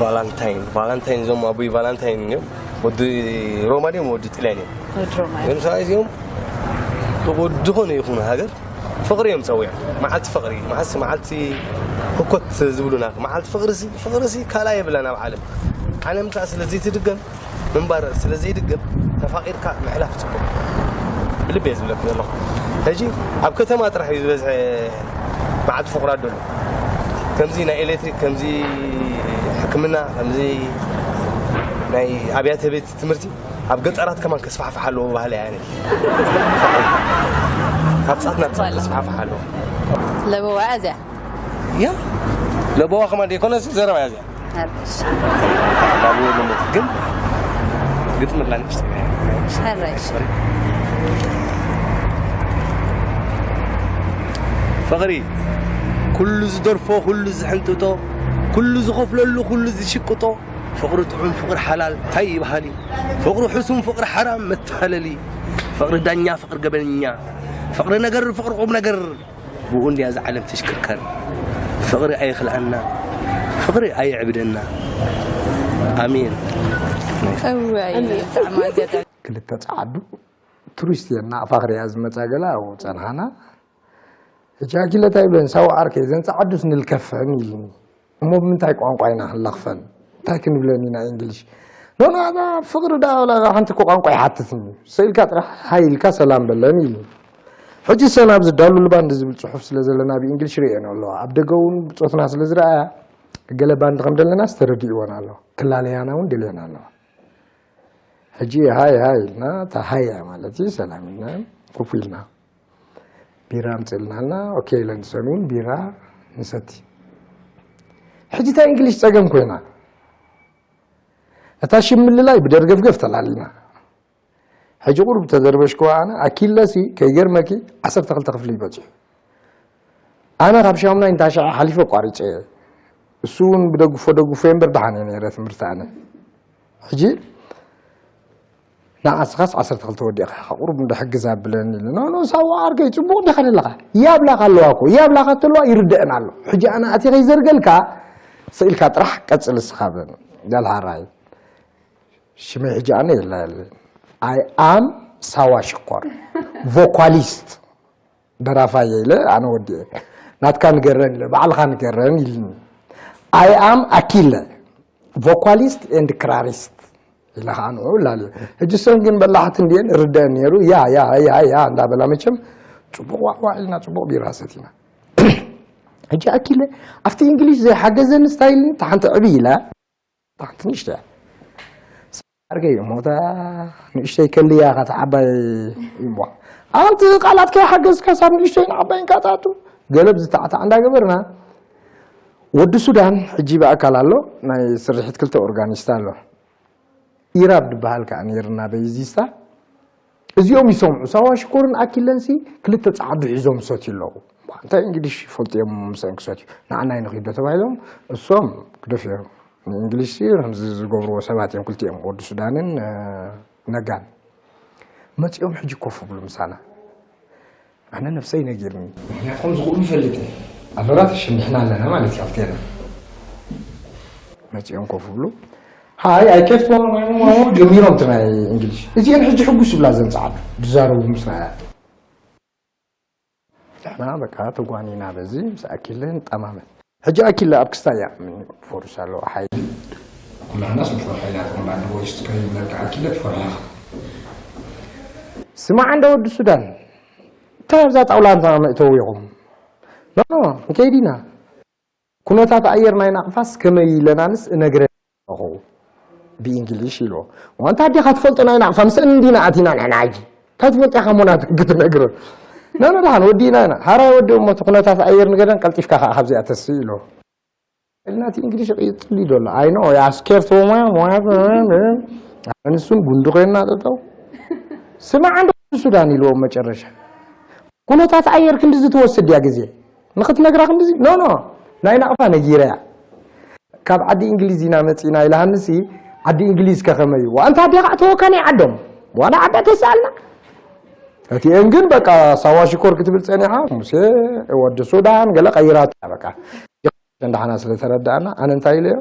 ቫላንታይን ቫላንታይን እዞም ኣቦይ ቫላንታይን እዮም። ወዲ ሮማ ድዮም ወዲ ጥልያን እዮም? ወዲ ሮማ እዮም። እዞም ሰብኣይ እዚኦም ወዲ ኾነ ይኹኑ ሃገር ፍቕሪ እዮም ጸዊዖም። መዓልቲ ፍቕሪ መዓስ መዓልቲ ህኮት ዝብሉና መዓልቲ ፍቕሪ ሲ ፍቕሪ ሲ ካልኣ የብላን ኣብ ዓለም። ዓለም ከኣ ስለ ዘይትድገም ምንባር ስለ ዘይድገም ተፋቒርካ ምሕላፍ ጽቡቕ። ብልቢ እየ ዝብለኩም ዘለኹ። ሕጂ ኣብ ከተማ ጥራሕ እዩ ዝበዝሐ መዓልቲ ፍቑራት ዘሎ። ከምዚ ናይ ኤሌክትሪክ ከምዚ ሕክምና ከምዚ ናይ ኣብያተ ቤት ትምህርቲ ኣብ ገጠራት ከማን ከስፋሕፍሕ ኣለዎ ባህሊ ኣነ። ካብ ጻት ናብ ጻት ከስፋሕፍሕ ኣለዎ። ለበዋ እዚያ ያ ለበዋ ከማን ደይኮነ ዘረባ እያ እዚኣ። ሓርሽ ላቡ ልሙት ግን ግጥም ላንሽ ሓራሽ ፍቕሪ ኩሉ ዝደርፎ ኩሉ ዝሕንጥጦ ኩሉ ዝኸፍለሉ ኩሉ ዝሽቅጦ ፍቕሪ ጥዑም ፍቕሪ ሓላል እንታይ ይበሃል እዩ? ፍቕሪ ሕሱም ፍቕሪ ሓራም መታለሊ ፍቕሪ ዳኛ ፍቕሪ ገበኛ ፍቕሪ ነገር ፍቕሪ ቁም ነገር ብኡ እንድያ እዛ ዓለም ትሽክርከር። ፍቕሪ ኣይኽልኣና፣ ፍቕሪ ኣየዕብደና። ኣሜን። እዋይ ብጣዕሚ ኣጋጣሚ ክልተ ጸዓዱ ቱሪስት እየን ናቕፋ ክሪኣ ዝመጻ ገለ ኣብኡ ጸንሓና። ሕጂ ኣኪለ እንታይ ይብለን ሳዋ ዓርከይ እዘን ጸዓዱስ ንልከፈን ኢልኒ። እሞ ብምንታይ ቋንቋ ኢና ክንለኽፈን እንታይ ክንብለን ኢና ኢንግሊሽ ኖኖ ኣዛ ፍቕሪ ደኣ ወላ ሓንቲ እኮ ቋንቋ ይሓትት እዩ ስኢልካ ጥራሕ ሃይ ኢልካ ሰላም በለን ኢሉ ሕጂ ሰን ኣብዚ ዳሉል ባንድ ዝብል ፅሑፍ ስለ ዘለና ብእንግሊሽ ርእየን ኣለዋ ኣብ ደገ እውን ብፆትና ስለ ዝረኣያ ገለ ባንድ ከም ደለናስ ተረዲእወን ኣሎ ክላለያና እውን ደልየን ኣለዋ ሕጂ ሃይ ሃይ ኢልና እታ ሃያ ማለት እዩ ሰላም ኢልና ኮፍ ኢልና ቢራ ኣምፅእልና ኣላ ኦኬ ኢለን ሰን እውን ቢራ ንሰቲ ሕጂ እታ እንግሊሽ ፀገም ኮይና እታ ሽም ምልላይ ብደርገፍገፍ ተላሊና ሕጂ ቁሩብ ተደርበሽክዋ ኣነ ኣኪለሲ ከይገርመኪ ዓሰርተ ክልተ ክፍሊ እዩ በፂሑ ኣነ ካብ ሻሙናይ እንታሽዓ ሓሊፈ ኣቋሪፀ እየ እሱ እውን ብደግፎ ደግፎ እየ እምበር ደሓን እየ ነይረ ትምህርቲ ኣነ ሕጂ ንዓስኻስ ዓሰርተ ክልተ ወዲእኻ ኢኻ ቁሩብ እንዶ ሕግዝ ኣብለኒ ኢሉ ኖ ኖ ሳዋ ዓርከይ ፅቡቕ ዲኻ ዘለኻ ያብላኻ ኣለዋ እኮ ያብላኻ ተለዋ ይርደአን ኣሎ ሕጂ ኣነ ኣትየ ከይዘርገልካ ስኢልካ ጥራሕ ቀፅል እስኻ በኒ ዳልሃራይ ሽመይ ሕጂ ኣነ የላ የለ I am ሳዋ ሽኮር vocalist ደራፋይ እየ ኢለ ኣነ ወዲኤ ናትካ ንገረን ኢለ ባዕልኻ ንገረን ኢልኒ I am ኣኪለ vocalist and ክራሪስት ኢለ ከዓ ንዑ ላልዮ ሕጂ ሰን ግን በላሕቲ እንድየን ርደአን ነይሩ ያ ያ ያ ያ እንዳበላ መቸም ፅቡቕ ዋዕዋዕ ኢልና ፅቡቕ ቢራ ሰቲና ሕጂ ኣኪለ ኣብቲ እንግሊሽ ዘይሓገዘኒ ስታይል እታ ሓንቲ ዕብይ ኢላ እታ ሓንቲ ንእሽተያ ኣርገይ እሞ እታ ንእሽተይ ከልያ እካ እታ ዓባይ እሞ ኣንቲ ቃላት ከይሓገዝካ ሳብ ንእሽተይ ንዓባይን ካታቱ ገለብ ዝተዕታዕ እንዳገበርና ወዲ ሱዳን ሕጂ ብኣካል ኣሎ ናይ ስርሒት ክልተ ኦርጋኒስት ኣሎ ኢራብ ዝበሃል ከዓ ነይርና በይዚስታ እዚኦም ይሰምዑ ሳዋ ሽኮርን ኣኪለንሲ ክልተ ፃዓዱ ሒዞም ይሰትዩ ኣለዉ እንታይ እንግሊሽ ይፈልጡ እዮም ምሰን ክሰትዩ ንዓና ይንኺዶ ተባሂሎም እሶም ግደፍ እዮም ንእንግሊሽ ከምዚ ዝገብርዎ ሰባት እዮም ክልቲኦም ወዲ ሱዳንን ነጋን መፂኦም ሕጂ ኮፍ ብሉ ምሳና ኣነ ነብሰይ ነጊርኒ ምክንያቱ ከም ዝኽእሉ ይፈልጥ ኣለራት ሽንድሕና ኣለና ማለት እዩ ኣብቴና መፂኦም ኮፍ ብሉ ሃይ ኣይኬፍትዎም ጀሚሮም እቲ ናይ እንግሊሽ እዚአን ሕጂ ሕጉስ ይብላ ዘን ፃዓዱ ዝዛረቡ ምስ ረኣያ ንሕና በቃ ተጓኒና በዚ ምስ ኣኪለ ንጠማመት ሕጂ ኣኪለ ኣብ ክስታይ እያ ፈሩስ ኣለዋ ሓይሊ ኩላና ስልጣን ሓይላት ኮማንድ ቮይስ ከይብለካ ኣኪለ ትፈርሃኻ ስማዕ እንደ ወዲ ሱዳን እንታይ ኣብዛ ጣውላ እንታ መእተው ኢኹም ኖ ኖ ንከይድ ኢና ኩነታት ኣየር ናይ ናቕፋስ ከመይ ኢለናንስ እነግረ ኣለኹ ብእንግሊሽ ኢልዎ ዋንታ ኣዴኻ ትፈልጦ ናይ ናቕፋ ምስአን እንዲና ኣቲና ንሕና ሕጂ እንታይ ትፈልጦ ኢኻ ሞናት ክትነግሮ ናና ደሓን ወዲእና ኢና ሓራይ ወዲ እሞ እቲ ኩነታት ኣየር ንገደን ቀልጢፍካ ከዓ ካብዚኣ ተስ ኢልዎ ናቲ እንግሊሽ ይጥሊ ዶሎ ኣይኖ ያስኬርቶ ሞያ ሞያ ንሱን ጉንዱ ኮይና ጠጠው ስማዕ እንዶ ሱዳን ኢልዎ መጨረሻ ኩነታት ኣየር ክንድዚ ትወስድ እያ ግዜ ንኽትነግራ ክንድዚ ኖ ኖ ናይ ናቕፋ ነጊረ እያ ካብ ዓዲ እንግሊዝ ኢና መፂና ኢልሃንሲ ዓዲ እንግሊዝ ከኸመዩ ዋንታ ኣዴኻ እተወካ ናይ ዓዶም ዋላ ዓዳ ተሰኣልና እቲኤን ግን በቃ ሳዋ ሽኮር ክትብል ፀኒሓ ሙሴ ወዲ ሱዳን ገለ ቀይራት እያ በቃ ሸንዳሓና ስለ ተረዳእና ኣነ እንታይ ኢለዮ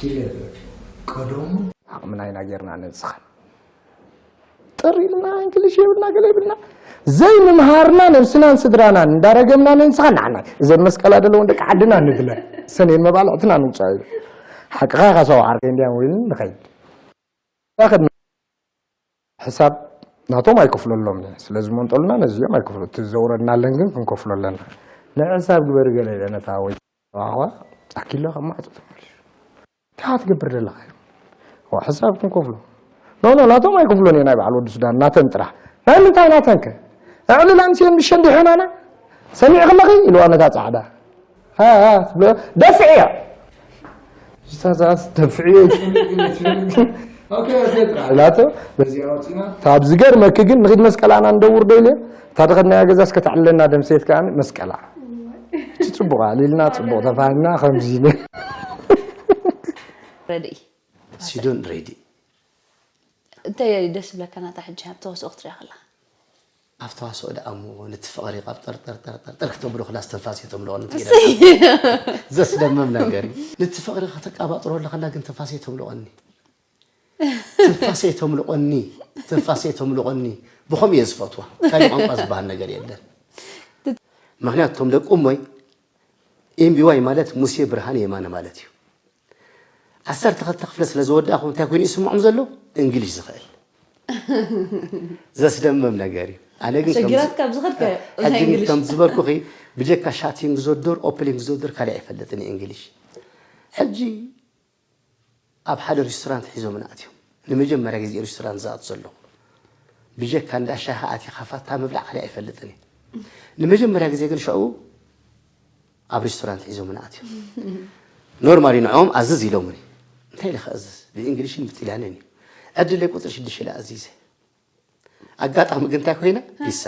ኢለ ቀደሙ ዓቕምና ኢና ጌርና ነንስኻን። ጥር ኢልና እንግሊሽ የብልና፣ ገለ የብልና። ዘይምምሃርና ነብስናን ስድራናን እንዳረገምና ነንስኻን ንዓና እዘን መስቀላ ዘለውን ደቂ ዓድና ንብለን። ሰኔን መባልዕትና ንውፅኦ ኢሉ። ሓቅኻ ኢኻ ሰው ዓርከይ እንዲያም ወይ ንኸይድ። ሕሳብ ናቶም ኣይከፍለሎም። ስለ ዝመንጠሉና ነዚኦም ኣይከፍሎ። እቲ ዘውረድናለን ግን ክንከፍሎ ኣለና። ንሕሳብ ግበር ገለ ኢለ ነታ ወይ ተዋህዋ ኣኪሎ ከም ማዕጾ ተመልሱ። እንታይ ትገብር ዘለኻ? ዋ፣ ሕሳብ ክንከፍሎ። ኖ፣ ኖ፣ ናቶም ኣይከፍሎን እየ፣ ናይ በዓል ወዲ ሱዳን፣ ናተን ጥራሕ። ናይ ምንታይ ናተንከ? ኣዕልል ኣምስዮን ብሸንዲ ሑናና? ሰሚዕክለኺ? ኢልዋ ነታ ጻዕዳ። አ፣ አ፣ ትብሎ፣ ደፍዕዮ። ኡስታዝ፣ ኣስ-፣ ደፍዕዮ። ኦኬ፣ ኦኬ፣ ጥራሕ ኢላቶ፣ በዚኣ ወጺና። ካብ ዝገርመኪ ግን፣ ንኺድ መስቀላና እንደውር ዶ ኢለ፣ እታ ደኸድናያ ገዛ እስከ ተዕልለና ደምሴት ከኣ መስቀላ። እቲ ጽቡቕ ኣዕሊልና፣ ጽቡቕ ተፋሂምና፣ ከምዚ ኢለ። ረድኢ። ሲዶን ረድኢ። እንታይ ደስ ዝብለካ ናታ ሕጂ ኣብ ተዋስኦ ክትሪኣ ከለኻ? ኣብ ተዋስኦ ደኣ እሞ ነቲ ፍቕሪ ካብ ጠርጠር ጠርጠር ጠር ክተብሎ ክላስ ትንፋስ እየ ተምልቖኒ ትብል እሰይ! ኣለኻ። ዘስደምም ነገር እዩ። ነቲ ፍቕሪ ከተቃባጥሮ ኣለኸላ ግን ትንፋስ እየ ተምልቖኒ። ትንፋስ እየ ተምልቖኒ። ትንፋስ እየ ተምልቖኒ። ብኸምኡ እየ ዝፈትዋ። ካልእ ቋንቋ ዝበሃል ነገር የለን። ምኽንያቱ እቶም ደቂ እሞይ ኤምቢዋይ ማለት ሙሴ ብርሃን የማነ ማለት እዩ። ዓሰርተ ክልተ ክፍለ ስለ ዝወዳእኹ እንታይ ኮይኑ ይስምዖም ዘሎ? እንግሊሽ ዝኽእል። ዘስደምም ነገር እዩ። ኣነ ግን ከም ኣሸጊራትካ ኣብዚ ኸድካዮ፣ እዛ ሕጂ ግን እንግሊሽ። ከም ዝበልኩኺ ብጀካ ሻቲንግ ዘዶር፣ ኦፕኒንግ ዘዶር ካልእ ኣይፈልጥን እየ እንግሊሽ። ሕጂ ኣብ ሓደ ሬስቶራንት ሒዞምና ኣትዮም። ንመጀመርያ ግዜ ሬስቶራንት ዝኣቱ ዘለኹ። ብጀካ እንዳ ሻሂ ኣትየ ካፋታ ምብላዕ ካልእ ኣይፈልጥን እየ። ንመጀመርያ ግዜ ግን ሽዑ ኣብ ሬስቶራንት ሒዞምና ኣትዮም። ኖርማሊ ንዕኦም ኣዝዝ ኢሎምኒ። እንታይ ኢለ ክእዝዝ? ብእንግሊሽን ብጥልያንን እዩ። ዕድለይ ቁጽሪ ሽዱሽተ ኢለ ኣዚዘ። ኣጋጣሚ ግን እንታይ ኮይነ? ፒሳ።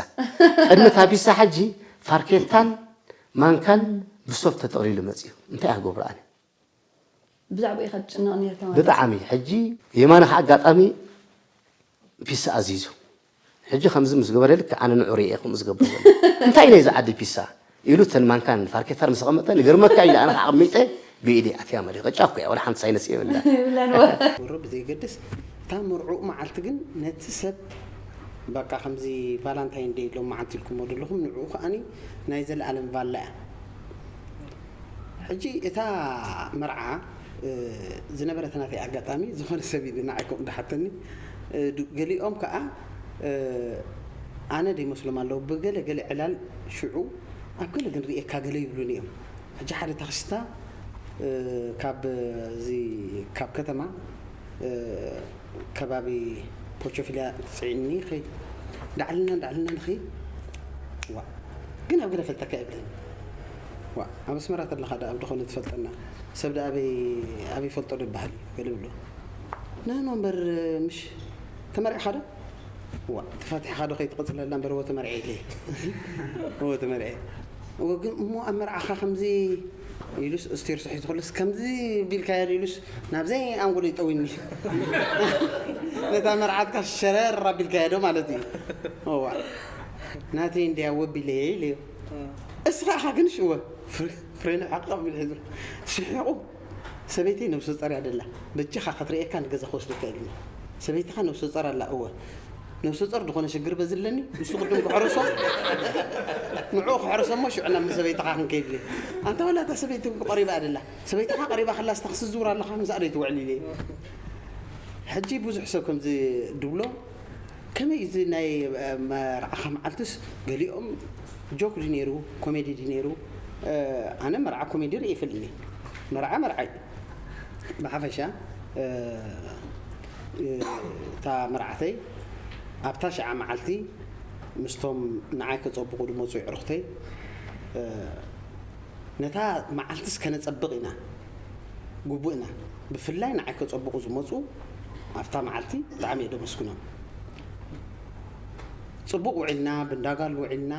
ቅድሚ እታ ፒሳ ሕጂ ፋርኬታን ማንካን ብሶፍት ተጠቕሊሉ መጺኡ። እንታይ እየ ክገብሮ ኣነ? ብዛዕባ ኢኻ ትጭነቕ ነርካ ማለት እዩ። ብጣዕሚ። ሕጂ የማነ ከዓ ኣጋጣሚ ፒሳ ኣዚዙ። ሕጂ ከምዚ ምስ ገበረ ልክዕ ኣነ ንዑ ርእየ ከምኡ ዝገብር ዘሎ። እንታይ እዩ ናይዚ ዓዲ ፒሳ? ኢሉ እተን ማንካን ፋርኬታን ምስ ኣቐመጠ፣ ንገርመካ ኢለ ኣነ ከዓ ኣቐሚጠ ብኢደይ ኣትያ ማለት እዩ። ቅጫ እኮ እያ፣ ዋላ ሓንቲ ሳይነስ የብላ። የብላን እዋ። ወሮ ብዘየገድስ፣ እታ መርዕኡ መዓልቲ ግን ነቲ ሰብ በቃ ከምዚ ቫላንታይን ደይ ሎም መዓልቲ ኢልኩሞ ዘለኹም፣ ንዕኡ ከኣኒ ናይ ዘለኣለም ቫላ እያ። ሕጂ እታ መርዓ፣ እ፣ ዝነበረት ናተይ ኣጋጣሚ፣ ዝኾነ ሰብ ኢሉ ንዓይ ከምኡ እንዳሓተኒ፣ እ፣ ዱ-፣ ገሊኦም ከኣ፣ እ፣ ኣነ ደይመስሎም ኣለዉ። ብገለ ገለ ዕላል ሽዑ ኣብ ገለ ግን ርእየካ ገለ ይብሉኒ እዮም። ሕጂ ሓደ ታክሲስታ፣ እ፣ ካብ እዚ፣ ካብ ከተማ፣ እ፣ ከባቢ ፖቾፊልያ ጽዒንኒ ይኸይድ። እንዳዕለልና፣ እንዳዕለልና ንኸይድ። ዋ፣ ግን ኣብ ገለ ፈልጠካ ይብለኒ። ዋ፣ ኣብ ኣስመራ ተለኻ ደኣ ኣብ ድኾነ ትፈልጠና። ሰብ ደኣ ኣበይ፣ ኣበይ ፈልጦ ዶ ይበሃል እዩ? ገለ ይብሎ። ንሕና እምበር፣ ምሽ ተመሪዕኻ ዶ? ዋ፣ ተፋቲሕኻ ዶ ከይትቕጽለላ እምበር፣ እወ ተመርዐ ኢለ። እወ ተመርዐ። እወ፣ ግን እሞ ኣብ መርዓኻ ከምዚ ኢሉስ፣ እስቴር ስሒቱ ከሎስ ከምዚ ቢልካዮ ዶ ኢሉስ፣ ናብዘይ ኣንጎሎ ይጠዊኒ። ነታ መርዓትካ ሸረር ኣቢልካዮ ዶ ማለት እዩ። እዋ። ናተይ እንድያ ወቢለየ ኢለዮ። እስኻ ኢኻ ግን ሽወ ፍሬ-፣ ፍሬኑ ዓቃብ ምን ሒዙ። ስሒቑ። ሰበይተይ ነብሰ ጾር እያ ደላ። በጃኻ ክትርእየካ ንገዛ ክወስደካ ኢሉኒ። ሰበይትኻ ነብሰ ጾር ኣላ፣ እወ። ነብሰ ጾር ዝኾነ ሽግር በዝለኒ፣ ንሱ ቅድም ክሕረሶ፣ ንዕኡ ክሕረሶ እሞ ሽዑ ናብ ሰበይትኻ ክንከይድ ኢለ። ኣንታ ወላ እታ ሰበይቲ እውን ቀሪባ እያ ደላ። ሰበይትኻ ቀሪባ ከላ ስታ ክስዝውር ኣለኻ፣ ምስኣ ዶ ይትውዕል ኢለ። ሕጂ ብዙሕ ሰብ ከምዚ ድብሎ፣ ከመይ እዚ ናይ፣ እ፣ መርዓኻ መዓልትስ ገሊኦም ጆክ ድዩ ነይሩ፣ ኮሜዲ ድዩ ነይሩ? እ፣ ኣነ መርዓ ኮሜዲ ርእየ ይፈልጥ እየ። መርዓ መርዓ እዩ። ብሓፈሻ፣ እ፣ እ፣ እታ መርዓተይ ኣብታ ሽዓ መዓልቲ ምስቶም ንዓይ ከጸብቑ ዝመጹ የዕሩኽተይ፣ እ፣ ነታ መዓልትስ ከነጸብቕ ኢና፣ ግቡእና። ብፍላይ ንዓይ ከጸብቑ ዝመጹ ኣብታ መዓልቲ ብጣዕሚ እየ ደመስግኖም። ጽቡቕ ውዒልና፣ ብንዳጋል ውዒልና፣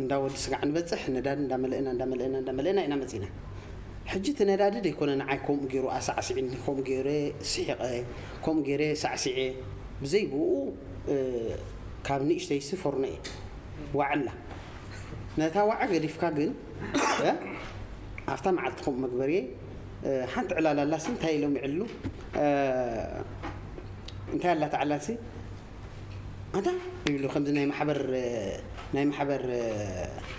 እንዳ ወዲ ስጋዕ ንበጽሕ፣ ነዳዲ እንዳመለእና፣ እንዳመለእና፣ እንዳመለእና ኢና መጺና። ሕጂ እቲ ነዳዲ ደይኮነ ንዓይ ከምኡ ገይሩ ኣሳዕሲዕኒ፣ ከምኡ ገይረ ስሒቐ፣ ከምኡ ገይረ ሳዕሲዐ፣ ብዘይ ብኡ፣ እ፣ ካብ ንእሽተይሲ ፈርኖ እየ። ዋዕላ። ነታ ዋዒ ገዲፍካ ግን፣ እ፣ ኣብታ መዓልቲ ከምኡ መግበርየ ሓንቲ ዕላል ኣላሲ እንታይ ኢሎም ይዕሉ እንታይ ኣላ ትዓላልሲ ኣታ ይብሉ ከምዚ ናይ ማሕበር ናይ ማሕበር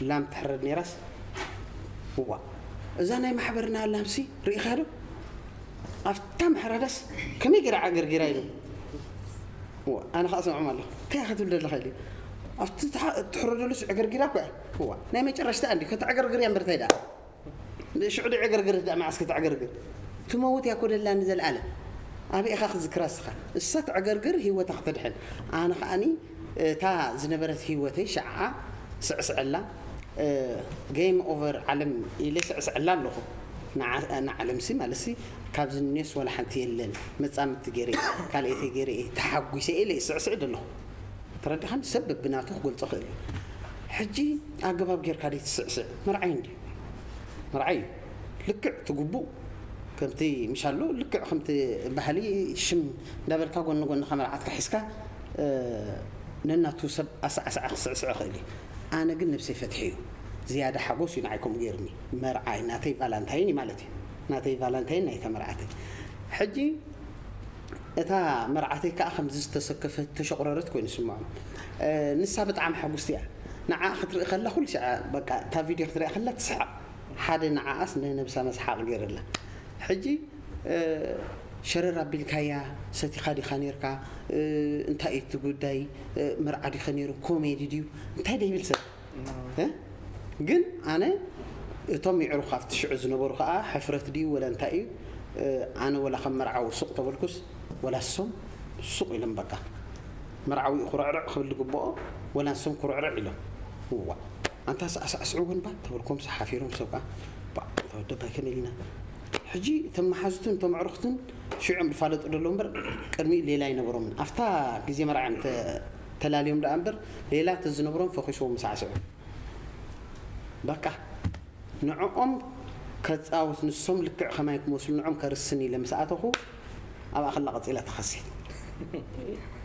ላም ትሕረድ ነይራስ እዋ እዛ ናይ ማሕበርና ላምሲ ርኢኻ ዶ ኣብታ ምሕራዳስ ከመይ ገይራ ዓገርጊራ ኢሉ ኣነ ከዓ ሰምዖም ኣለኹ እንታይ ክትብል ዘለኻ ኢሉ ኣብቲ ትሕረደሉስ ዕገርጊራ እኮ እዋ ናይ መጨረሽታ እንዲ ከተዕገርግር እያ እምበር እንታይ ደኣ ሽዑ ዕገርግር ደኣ መዓስ ክትዕገርግር ትመውት እያ እኮ ደላ ንዘለኣለም ኣበይ ኢኻ ክዝክራ እስኻ እሳ ትዕገርግር ህይወታ ክተድሕን ኣነ ከዓኒ እታ ዝነበረት ህይወተይ ሸዓ ስዕስዐላ game over ዓለም ኢለ ስዕስዐላ ኣለኹ ንዓለምሲ ማለትሲ ካብዚ ኔስ ዋላ ሓንቲ የለን መፃምድቲ ገይረ ካልኦተይ ገይረ ተሓጒሰ ኢለ ስዕስዕ ዘለኹ ተረዲኻን ሰብ በብናቱ ክገልፆ ክእል እዩ ሕጂ ኣገባብ ጌርካ ደይ ትስዕስዕ መርዓይ እንዲ መርዓይ እዩ ልክዕ ትጉቡእ ከምቲ ምሻሎ ልክዕ ከምቲ ባህሊ ሽም እንዳበልካ ጎኒ ጎንኻ መርዓትካ ሒዝካ ነናቱ ሰብ ኣሳዕሳዓ ክስዕስዕ ይኽእል እዩ ኣነ ግን ነብሰይ ፈትሐ እዩ ዝያዳ ሓጎስ እዩ ንዓይ ከምኡ ገይርኒ መርዓይ ናተይ ቫላንታይን እዩ ማለት እዩ ናተይ ቫላንታይን ናይታ መርዓተይ ሕጂ እታ መርዓተይ ከዓ ከምዚ ዝተሰከፈት ተሸቑረረት ኮይኑ ስምዖም ንሳ ብጣዕሚ ሓጉስቲ እያ ንዓ ክትርኢ ከላ ኩሉ ሸዓ በቃ እታ ቪድዮ ክትሪኣ ከላ ትስሓቕ ሓደ ንዓኣስ ንነብሳ መስሓቕ ገይርላ ሕጂ ሸረር ኣቢልካያ ሰቲኻ ዲኻ ነርካ እንታይ እዩ እቲ ጉዳይ መርዓ ዲኸ ነይሩ ኮሜዲ ድዩ እንታይ ደ ይብል ሰብ ግን ኣነ እቶም ይዕሩኽ ኣብቲ ሽዑ ዝነበሩ ከዓ ሕፍረት ድዩ ወላ እንታይ እዩ ኣነ ወላ ከም መርዓዊ ሱቕ ተበልኩስ ወላ ሶም ሱቕ ኢሎም በቃ መርዓዊ ኩርዕርዕ ክብል ዝግብኦ ወላ ሶም ኩርዕርዕ ኢሎም ዋ ኣንታ ሳዕሳዕስዕዎ እንባ ተበልኮምሲ ሓፊሮም ሰብ ከዓ ተወደባይ ከመይ ኢልና ሕጂ እቶም መሓዙትን እቶም ኣዕሩኽትን ሽዑ እዮም ዝፋለጡ ዘለዉ እምበር ቅድሚኡ ሌላ ኣይነበሮምን ኣብታ ግዜ መርዓ እዮም ተላልዮም ደኣ እምበር ሌላ እቲ ዝነብሮም ፈኺስዎም ሳዕስዑ በቃ ንዕኦም ከፃወት ንሶም ልክዕ ከማይ ክመስሉ ንዖም ከርስን ኢለ ምስ ኣተኹ ኣብኣ ከላ ቀፂላ ተኸሲት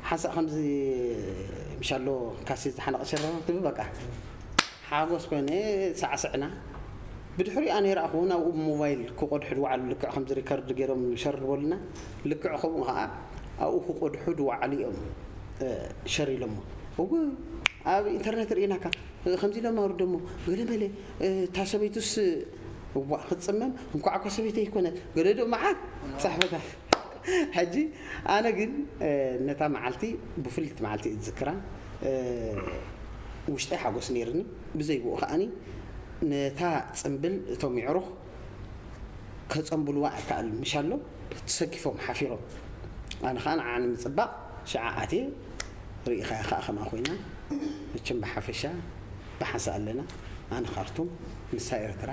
ሓንሳእ ከምዚ ምሻሎ ካሴት ዝሓነቐ ሸረር ትብል በቃ ሓጎስ ኮይነ ሳዕስዕና ብድሕሪኣ ነይረኣኹ ናብኡ ብሞባይል ክቆድሑ ድወዓሉ ልክዕ ከምዚ ሪከርድ ገይሮም ሸር ዝበሉና ልክዕ ከምኡ ከዓ ኣብኡ ክቆድሑ ድወዓሉ እዮም ሸር ኢሎሞ እው ኣብ ኢንተርነት ርኢናካ ከምዚ ኢሎም ኣውርደሞ ገለ በለ እታ ሰበይቱስ እዋ ክትፅመም እንኳዕ እኮ ሰበይተይ ይኮነት ገለ ዶ መዓት ፅሕፈታት ሕጂ ኣነ ግን ነታ መዓልቲ ብፍልይቲ መዓልቲ እዝክራ ውሽጠይ ሓጎስ ነይርኒ ብዘይብኡ ከዓኒ ነታ ፅምብል እቶም ይዕሩኽ ከፀምብልዋ ኣይከኣልን ምሻሎም ተሰኪፎም ሓፊሮም ኣነ ከዓ ንዓ ንምፅባቕ ሽዓ ኣትየ ርኢኻያ ከዓ ከምኣ ኮይና መቸም ብሓፈሻ ብሓንሳእ ኣለና ኣነ ካርቱም ንሳ ኤርትራ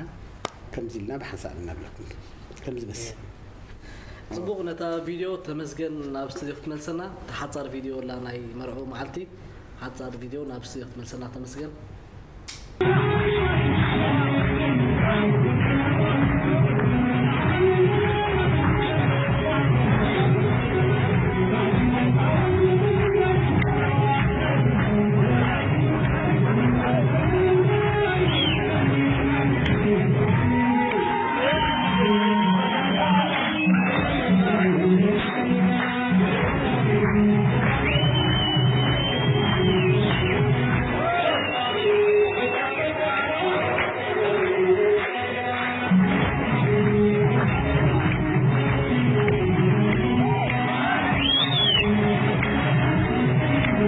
ከምዚ ኢልና ብሓንሳእ ኣለና ብለኩም ከምዚ በስ ፅቡቕ ነታ ቪድዮ ተመስገን ናብ ስቱዲዮ ክትመልሰና እታ ሓፃር ቪድዮ ላ ናይ መርዑ መዓልቲ ሓፃር ቪድዮ ናብ ስቱዲዮ ክትመልሰና ተመስገን